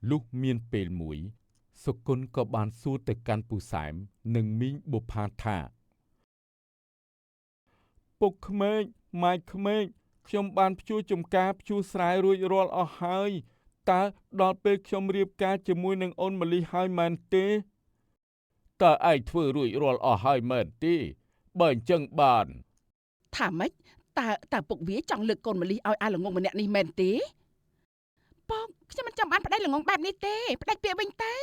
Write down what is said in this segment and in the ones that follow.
លុះមានពេលមួយ សុគន្ធក៏បានសួរទៅកាន់ពូសែមនិងមីងបុប្ផាថាពុកក្មេកម៉ែក្មេកខ្ញុំបានភ្ជួរចំការភ្ជួរស្រែរួចរាល់អស់ហើយតើដល់ពេលខ្ញុំរៀបការជាមួយនឹងអូនម្លិះហើយមែនទេតើឯងធ្វើរួចរាល់អស់ហើយមែនទេបើអញ្ចឹងបាន ថាម៉េចតើពុកវាចង់លើកកូនម្លិះឲ្យអាល្ងងម្នាក់នេះមែនទេពុកខ្ញុំមិនចង់បានប្តីល្ងងបែបនេះទេផ្ដាច់ពាក្យវិញទៅ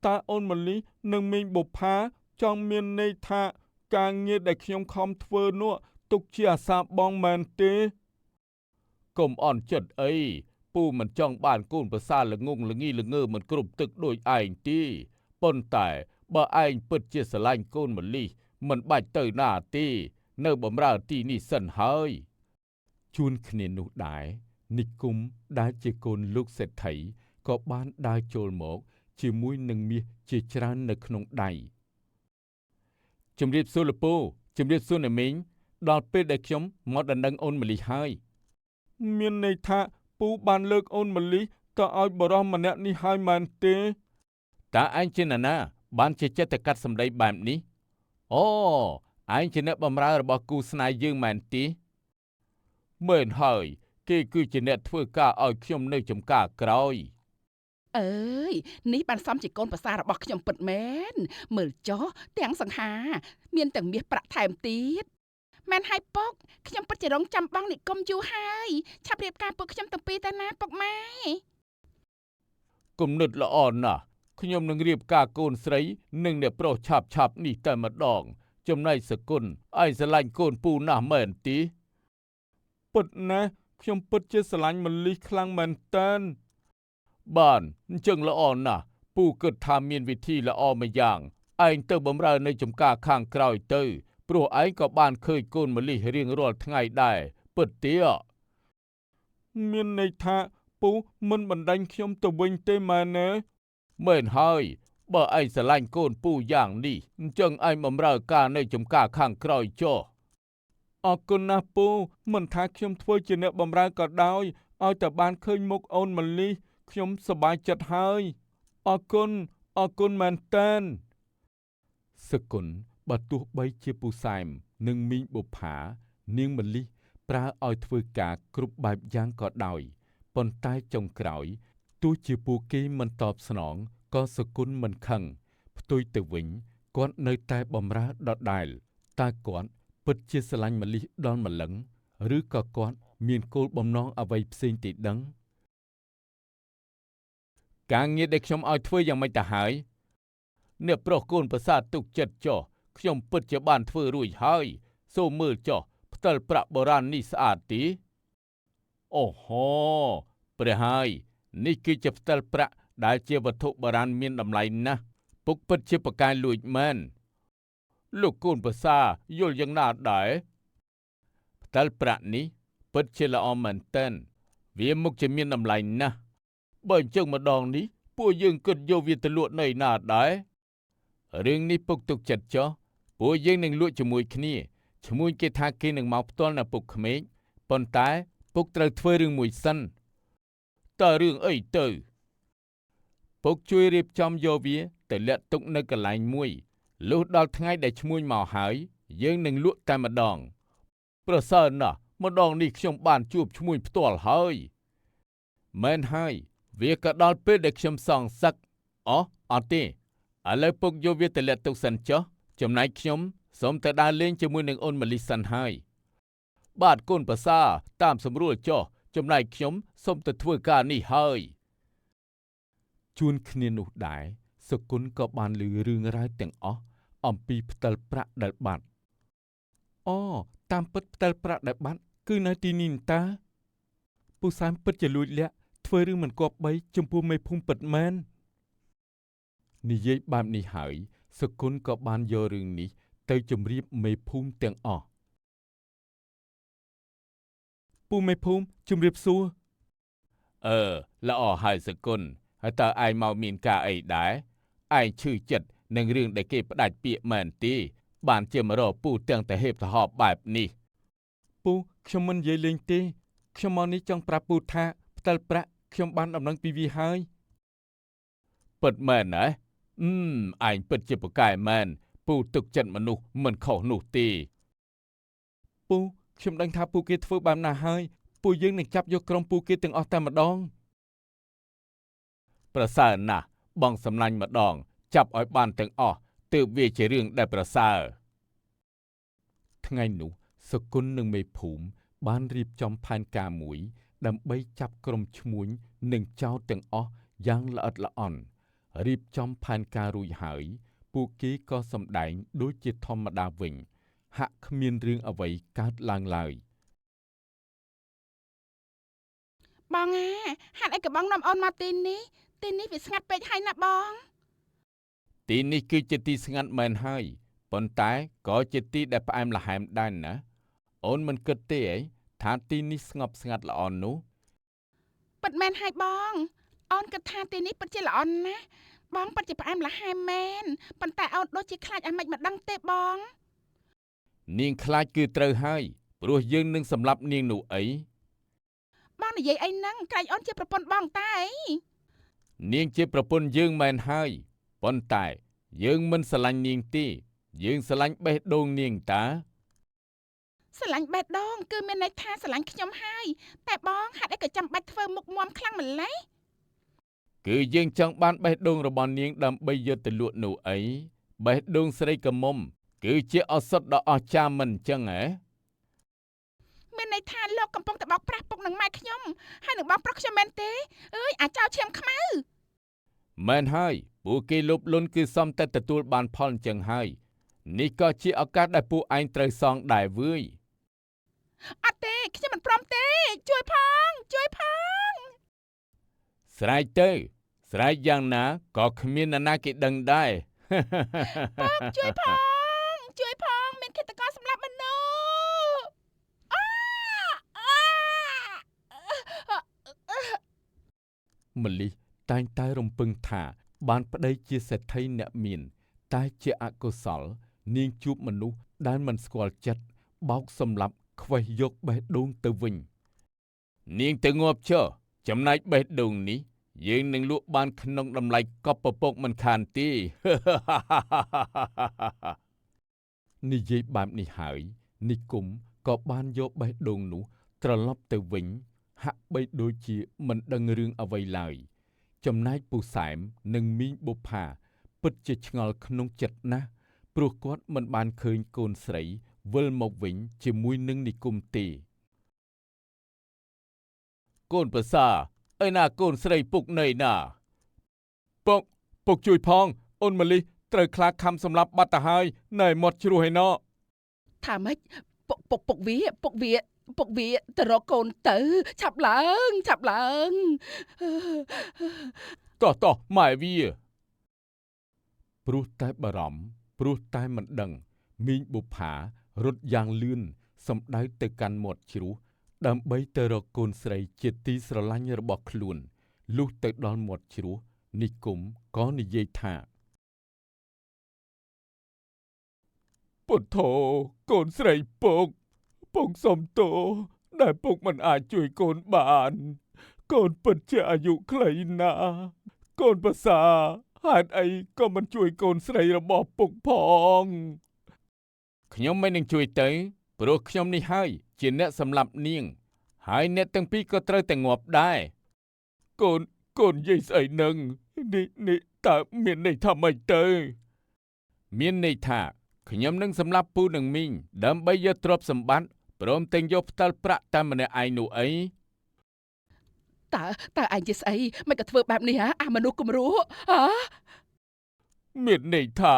តើអូនម្លិះនិងមីងបុប្ផាចង់មានន័យថាការងារដែលខ្ញុំខំធ្វើនោះទុកជាអាសាបងមែនទេកុំអន់ចិត្តអីពូមិនចង់បានកូនប្រសាល្ងងល្ងីល្ងើមិនគ្រប់ទឹកដូចឯងទេប៉ុន្តែបើឯងពិតជាស្រឡាញ់កូនម្លិះមិនបាច់ទៅណាទេនៅបំរើទីនេះសិនហើយជួនគ្នានោះដែរនិគមដែលជាកូនលោកសេដ្ឋីក៏បានដើរចូលមកជាមួយនឹងមាសជាច្រើននៅក្នុងដៃជំរាបសួរលោកពូជំរាបសួរអ្នកមីងដល់ពេលដែលខ្ញុំមកដណ្ដឹងអូនម្លិះហើយមានន័យថាពូបានលើកអូនម្លិះទៅឲ្យបរិសម្នាក់នេះហើយមែនទេតើឯងជានរណាបានជាចិត្តតែកាត់សម្ដីបែបនេះអូឯងជាអ្នកបម្រើរបស់គូស្នេហ៍យើងមែនទេមែនហើយគេគឺជាអ្នកធ្វើការឲ្យខ្ញុំនៅចំការក្រោយ អើយនេះបានសំជាកូនប្រសាររបស់ខ្ញុំពិតមែនមើលចុះទាំងសង្ហា មានទាំងមាសប្រាក់ថែមទៀតមែនហើយពុកខ្ញុំពិតជារងចាំបងនិគមយូរហើយឆាប់រៀបការពួកខ្ញុំទាំងពីរទៅណាពុកម៉ែ គំនិតល្អណាស់ខ្ញុំនឹងរៀបការកូនស្រីនិងអ្នកប្រុសឆាប់ឆាប់នេះតែម្ដង ចំណែកសគុណឯងស្រឡាញ់កូនពូណាស់មែនទេពិតណាស់ខ្ញុំពិតជាស្រឡាញ់ម្លិះខ្លាំងមែនតើបានអញ្ចឹងល្អណាស់ពូគិតថាមានវិធីល្អមួយយ៉ាងឯងទៅបំរើនៅចំការខាងក្រោយទៅព្រោះឯងក៏បានឃើញកូនម្លិះរៀងរាល់ថ្ងៃដែរពិតទេមានន័យថាពូមិនបណ្ដាញខ្ញុំទៅវិញទេមែនទេមែនហើយបើឯងស្រឡាញ់កូនពូយ៉ាងនេះអញ្ចឹងឯងបំរើការនៅចំការខាងក្រោយចុះអរគុណណាស់ពូមិនថាខ្ញុំធ្វើជាអ្នកបំរើក៏ដោយឲ្យតែបានឃើញមុខអូនម្លិះខ្ញុំសប្បាយចិត្តហើយអរគុណអរគុណមែនតើសគុណបើទោះបីជាពូសែមនិងមីងបុប្ផានាងម្លិះប្រើឲ្យធ្វើការគ្រប់បែបយ៉ាងក៏ដោយប៉ុន្តែចុងក្រោយទោះជាពួកគេមិនតបស្នងក៏សគុណមិនខឹងផ្ទុយទៅវិញគាត់នៅតែបំរើដដែលតើគាត់ពិតជាស្រឡាញ់ម្លិះដល់ម្លឹងឬក៏គាត់មានគោលបំណងអ្វីផ្សេងទេដឹងការងារដែលខ្ញុំឲ្យធ្វើយ៉ាងម៉េចទៅហើយអ្នកប្រុសកូនប្រសាទុកចិត្តចុះខ្ញុំពិតជាបានធ្វើរួចហើយសូមមើលចុះផ្តិលប្រាក់បុរាណនេះស្អាតទេអូហូព្រះហើយនេះគឺជាផ្តិលប្រាក់ដែលជាវត្ថុបុរាណមានតម្លៃណាស់ពុកពិតជាប្រកែលួចមែនលោកកូនប្រសាយល់យ៉ាងណាដែរផ្តិលប្រាក់នេះពិតជាល្អមែនទែនវាមុខជាមានតម្លៃណាស់បើអញ្ចឹងម្ដងនេះពួកយើងគិតយកវាទៅលក់នៅណាដែររឿងនេះពុកទុកចិត្តចុះពួកយើងនឹងលក់ជាមួយគ្នាឈ្មួញគេថាគេនឹងមកផ្ទាល់នៅពុកក្មេកប៉ុន្តែពុកត្រូវធ្វើរឿងមួយសិនតើរឿងអីទៅពុកជួយរៀបចំយកវាទៅលាក់ទុកនៅកន្លែងមួយលុះដល់ថ្ងៃដែលឈ្មួញមកហើយយើងនឹងលក់តែម្ដងប្រសើរណាស់ម្ដងនេះខ្ញុំបានជួបឈ្មួញផ្ទាល់ហើយមែនហើយវាក៏ដល់ពេលដែលខ្ញុំសងសឹកអូអត់ទេឥឡូវពុកយកវាទៅលាក់ទុកសិនចុះចំណែកខ្ញុំសូមទៅដើរលេងជាមួយនឹងអូនម៉ាលីសិនហើយបាទកូនប្រសាតាមសម្រួលចុះចំណែកខ្ញុំសូមទៅធ្វើការនេះហើយជួនគ្នានោះដែរសគុណក៏បានឮរឿងរ៉ាវទាំងអស់អំពីផ្តិលប្រាក់ដែលបាត់អូតាមពិតផ្តិលប្រាក់ដែលបាត់គឺនៅទីនេះតាពូសែមពិតជាលួចលាក់ធ្វើរឿងមិនគប្បីចំពោះមេភូមិពិតមែននិយាយបែបនេះហើយសគុណក៏បានយករឿងនេះទៅជម្រាបមេភូមិទាំងអស់ពូមេភូមិជម្រាបសួរអឺល្អហើយសគុណហើយតើឯងមកមានការអីដែរឯងឈឺចិត្តនឹងរឿងដែលគេផ្ដាច់ពាក្យមែនទេបានជាមករកពូទាំងតែហេបទៅហបបែបនេះពូខ្ញុំមិននិយាយលេងទេខ្ញុំមកនេះចង់ប្រាប់ពូថាផ្តិលប្រាក់ខ្ញុំបានដំណឹងពីវាហើយ ពិតមែនណាអឺឯងពិតជាពូកែមែនពូទុកចិត្តមនុស្សមិនខុសនោះទេពូខ្ញុំដឹងថាពួកគេធ្វើបែបណាហើយពួកយើងនឹងចាប់យកក្រុមពួកគេទាំងអស់តែម្ដងប្រសើរណាស់បងសំឡាញ់ម្ដងចាប់ឲ្យបានទាំងអស់ទើបវាជារឿងដែលប្រសើរថ្ងៃនោះសគុណនិងមេភូមិបានរៀបចំផែនការមួយដើម្បីចាប់ក្រុមឈ្មួញនិងចោរទាំងអស់យ៉ាងល្អិតល្អន់រៀបចំផែនការរួចហើយពួកគេក៏សម្ដែងដូចជាធម្មតាវិញហាក់គ្មានរឿងអ្វីកើតឡើងឡើយ បងអាហេតុអីក៏បងនាំអូនមកទីនេះទីនេះវាស្ងាត់ពេកហើយណាបង ទីនេះគឺជាទីស្ងាត់មែនហើយប៉ុន្តែក៏ជាទីដែលផ្អែមល្ហែមដែរណាអូនមិនគិតទេអីថាទីនេះស្ងប់ស្ងាត់ល្អនោះ ពិតមែនហើយបងអូនគិតថាទីនេះពិតជាល្អណាស់បងពិតជាផ្អែមល្ហែមមែនប៉ុន្តែអូនដូចជាខ្លាចអាម៉េចមិនដឹងទេបង នាងខ្លាចគឺត្រូវហើយព្រោះយើងនឹងសម្លាប់នាងនោះអី បងនិយាយអីហ្នឹងក្រែងអូនជាប្រពន្ធបងតាអី នាងជាប្រពន្ធយើងមែនហើយប៉ុន្តែយើងមិនស្រឡាញ់នាងទេយើងស្រឡាញ់បេះដូងនាងតា ស្រឡាញ់បេះដូងគឺមានន័យថាស្រឡាញ់ខ្ញុំហើយតែបងហេតុអីក៏ចាំបាច់ធ្វើមុខមាំខ្លាំងម្ល៉េះ គឺយើងចង់បានបេះដូងរបស់នាងដើម្បីយកទៅលក់នោះអីបេះដូងស្រីក្រមុំគឺជាឱសថដ៏អស្ចារ្យមិនអញ្ចឹងហ៎ មានន័យថាលោកកំពុងតែបោកប្រាស់ពុកនឹងម៉ែខ្ញុំហើយនឹងបងប្រុសខ្ញុំមែនទេអើយអាចៅឈាមខ្មៅ មែនហើយពួកគេលោភលន់គឺសមតែទទួលបានផលអញ្ចឹងហើយនេះក៏ជាឱកាសដែលពួកឯងត្រូវសងដែរវើយ អត់ទេខ្ញុំមិនព្រមទេជួយផងជួយផង ស្រែកទៅស្រែកយ៉ាងណាក៏គ្មាននរណាគេដឹងដែរ ជួយផងជួយផងមានឃាតករសម្លាប់មនុស្សអាអា ម្លិះតែងតែរំពឹងថាបានប្តីជាសេដ្ឋីអ្នកមាន តែជាអកុសល នាងជួបមនុស្សដែលមិនស្គាល់ចិត្តបោកសម្លាប់ខ្វេះយកបេះដូងទៅវិញ នាងទៅងាប់ចុះចំណែកបេះដូងនេះយើងនឹងលក់បានក្នុងតម្លៃកប់ពពកមិនខានទេ និយាយបែបនេះហើយនិគមក៏បានយកបេះដូងនោះត្រឡប់ទៅវិញ ហាក់បីដូចជាមិនដឹងរឿងអ្វីឡើយ ចំណែកពូសែមនិងមីងបុប្ផាពិតជាឆ្ងល់ក្នុងចិត្តណាស់ព្រោះគាត់មិនបានឃើញកូនស្រីវិលមកវិញជាមួយនឹងនិគមទេកូនប្រសាឯណាកូនស្រីពុកនៅណាពុកពុកជួយផងអូនម្លិះត្រូវខ្លាខំសម្លាប់បាត់ទៅហើយនៅមាត់ជ្រោះឯណោ ថាម៉េចពុកពុកពុកវាពុកវាពុកវាទៅរកកូនទៅឆាប់ឡើងឆាប់ឡើង តោះតោះម៉ែវាព្រោះតែបារម្ភព្រោះតែមិនដឹងមីងបុប្ផារត់យ៉ាងលឿនសំដៅទៅកាន់មាត់ជ្រោះដើម្បីទៅរកកូនស្រីជាទីស្រឡាញ់របស់ខ្លួនលុះទៅដល់មាត់ជ្រោះនិគមក៏និយាយថាពុទ្ធោកូនស្រីពុកពុកសុំទោសដែលពុកមិនអាចជួយកូនបានកូនពិតជាអាយុខ្លីណាស់កូនប្រសាហេតុអីក៏មិនជួយកូនស្រីរបស់ពុកផងខ្ញុំមិននឹងជួយទៅព្រោះខ្ញុំនេះហើយជាអ្នកសម្លាប់នាងហើយអ្នកទាំងពីរក៏ត្រូវតែងាប់ដែរកូនកូននិយាយស្អីនឹងនេះនេះតើមានន័យថាម៉េចទៅមានន័យថាខ្ញុំនឹងសម្លាប់ពូនិងមីងដើម្បីយកទ្រព្យសម្បត្តិព្រមទាំងយកផ្តិលប្រាក់តែម្នាក់ឯងនោះអី តើតើឯងជាស្អីមិនក៏ធ្វើបែបនេះហ៎អាមនុស្សគំរូហ៎ មានន័យថា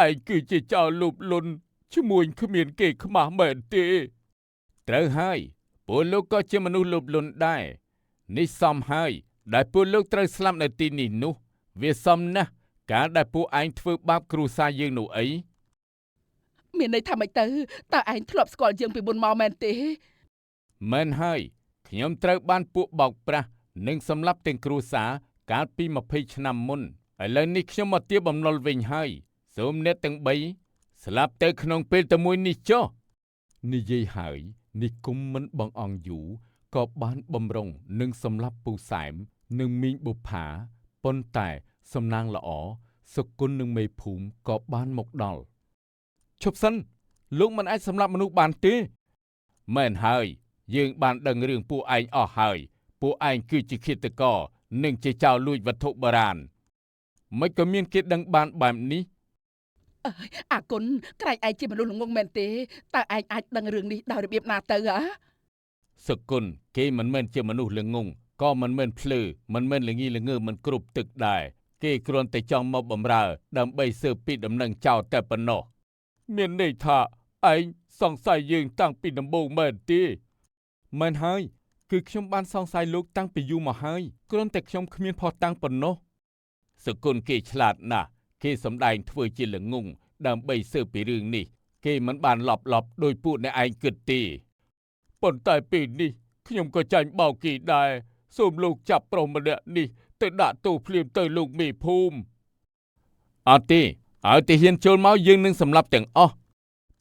ឯងគឺជាចោរលូបលន់ឈ្មួញគ្មានគេខ្មាស់មែនទេត្រូវហើយពួកលោកក៏ជាមនុស្សលោភលន់ដែរនេះសមហើយដែលពួកលោកត្រូវស្លាប់នៅទីនេះនោះវាសមណាស់ការដែលពួកឯងធ្វើបាបគ្រួសារយើងនោះអី មានន័យថាម៉េចទៅតើឯងធ្លាប់ស្គាល់យើងពីមុនមកមែនទេ មែនហើយខ្ញុំត្រូវបានពួកបោកប្រាស់និងសម្លាប់ទាំងគ្រួសារកាលពី20ឆ្នាំមុនឥឡូវនេះខ្ញុំមកទារបំណុលវិញហើយសូមអ្នកទាំង3ស្លាប់ទៅក្នុងពេលតែមួយនេះចុះនិយាយហើយនិគមមិនបងអង្គយូរក៏បានបំរុងនឹងសម្លាប់ពូសែមនិងមីងបុប្ផាប៉ុន្តែ សំណាងល្អសុគន្ធនិងមេភូមិក៏បានមកដល់ឈប់សិនលោកមិនអាចសម្លាប់មនុស្សបានទេមែនហើយយើងបានដឹងរឿងពួកឯងអស់ហើយពួកឯងគឺជាឃាតករនិងជាចោរលួចវត្ថុបុរាណមិនក៏មានគេដឹងបានបែបនេះ អាគុណក្រែងឯងជាមនុស្សល្ងង់មែនទេតើឯងអាចដឹងរឿងនេះដោយរបៀបណាទៅហ៎ សុគន្ធគេមិនមែនជាមនុស្សល្ងង់ក៏មិនមែនភ្លឺមិនមែនល្ងីល្ងើមិនគ្រប់ទឹកដែរគេគ្រាន់តែចង់មកបំរើដើម្បីស៊ើបពីដំណឹងចោលតែប៉ុណ្ណោះមានន័យថាឯងសង្ស័យយើងតាំងពីដំបូងមែនទេមែនហើយគឺខ្ញុំបានសង្ស័យលោកតាំងពីយូរមកហើយគ្រាន់តែខ្ញុំគ្មានភស្តុតាងប៉ុណ្ណោះសុគន្ធគេឆ្លាតណាស់គេសម្ដែងធ្វើជាល្ងង់ដើម្បីស៊ើបពីរឿងនេះគេមិនបានឡប់ៗដោយពួកអ្នកឯងគិតទេប៉ុន្តែពេលនេះខ្ញុំក៏ចាញ់បោកគេដែរសូមលោកចាប់ប្រុសម្នាក់នេះទៅដាក់ទោសភ្លាមទៅលោកមេភូមិអត់ទេឲ្យទាហានចូលមកយើងនឹងសម្លាប់ទាំងអស់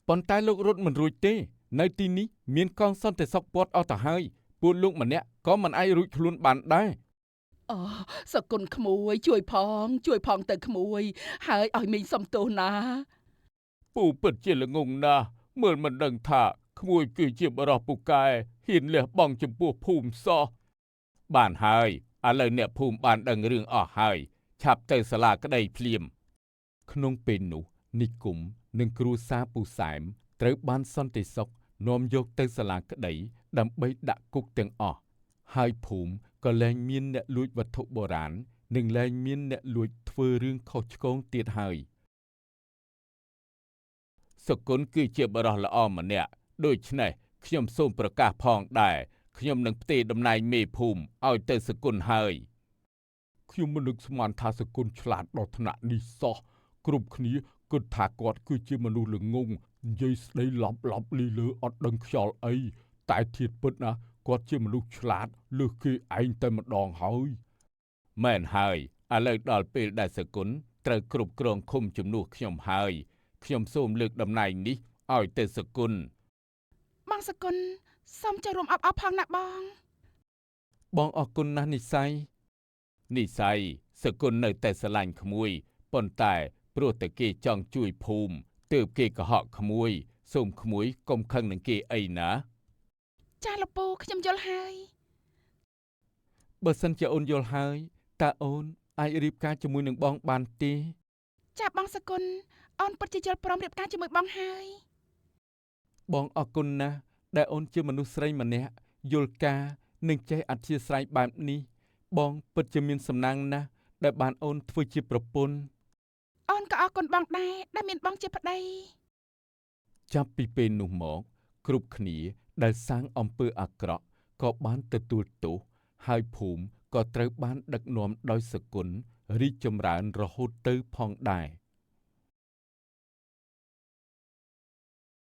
ប៉ុន្តែលោករត់មិនរួចទេនៅទីនេះមានកងសន្តិសុខពាត់អស់ទៅហើយពួកលោកម្នាក់ក៏មិនអាចរួចខ្លួនបានដែរ អូសគុណក្មួយជួយផងជួយផងទៅក្មួយហើយឲ្យមីងសុំទោសណា ពូពិតជាល្ងង់ណាស់មើលមិនដឹងថាក្មួយគឺជាបរិះពូកែហ៊ានលះបង់ចំពោះភូមិសោះបានហើយឥឡូវអ្នកភូមិបានដឹងរឿងអស់ហើយឆាប់ទៅសាលាក្តីភ្លាមក្នុងពេលនោះនិគមនិងគ្រួសារពូសែមត្រូវបានសន្តិសុខនាំយកទៅសាលាក្តីដើម្បីដាក់គុកទាំងអស់ហើយភូមិក៏លែងមានអ្នកលួចវត្ថុបុរាណនិងលែងមានអ្នកលួចធ្វើរឿងខុសឆ្គងទៀតហើយសុគន្ធគឺជាបរិះល្អម្នាក់ដូច្នេះខ្ញុំសូមប្រកាសផងដែរខ្ញុំនឹងផ្ទេរតំណែងមេភូមិឲ្យទៅសុគន្ធហើយខ្ញុំមិននឹកស្មានថាសុគន្ធឆ្លាតដល់ថ្នាក់នេះសោះគ្រប់គ្នាគិតថាគាត់គឺជាមនុស្សល្ងង់និយាយស្ដីឡប់ឡប់លីលើអត់ដឹងខ្យល់អីតែធាតុពិតណាគាត់ជាមនុស្សឆ្លាតលើសគេឯងតែម្ដងហើយមែនហើយឥឡូវដល់ពេលដែលសុគន្ធត្រូវគ្រប់គ្រងឃុំជំនួសខ្ញុំហើយខ្ញុំសូមលើកតំណែងនេះឲ្យទៅសុគន្ធ បងសគុណសូមចូលរួមអបអរផងណាបង បងអរគុណណាស់និស័យនិស័យសុគន្ធនៅតែស្រឡាញ់ក្មួយប៉ុន្តែព្រោះតែគេចង់ជួយភូមិទើបគេកុហកក្មួយសូមក្មួយកុំខឹងនឹងគេអីណា ចាលោកពូខ្ញុំយល់ហើយ បើសិនជាអូនយល់ហើយតើអូនអាចរៀបការជាមួយនឹងបងបានទេ ចាបងសគុណអូនពិតជាយល់ព្រមរៀបការជាមួយបងហើយ បងអរគុណណាស់ដែលអូនជាមនុស្សស្រីម្នាក់យល់ការនិងចេះអធ្យាស្រ័យបែបនេះបងពិតជាមានសំណាងណាស់ដែលបានអូនធ្វើជាប្រពន្ធ អូនក៏អរគុណបងដែរដែលមានបងជាប្តី ចាប់ពីពេលនោះមកគ្រប់គ្នាដែលសាងអំពើអាក្រក់ក៏បានទទួលទោសហើយភូមិក៏ត្រូវបានដឹកនាំដោយសគុណរីកចម្រើនរហូតទៅផងដែរ។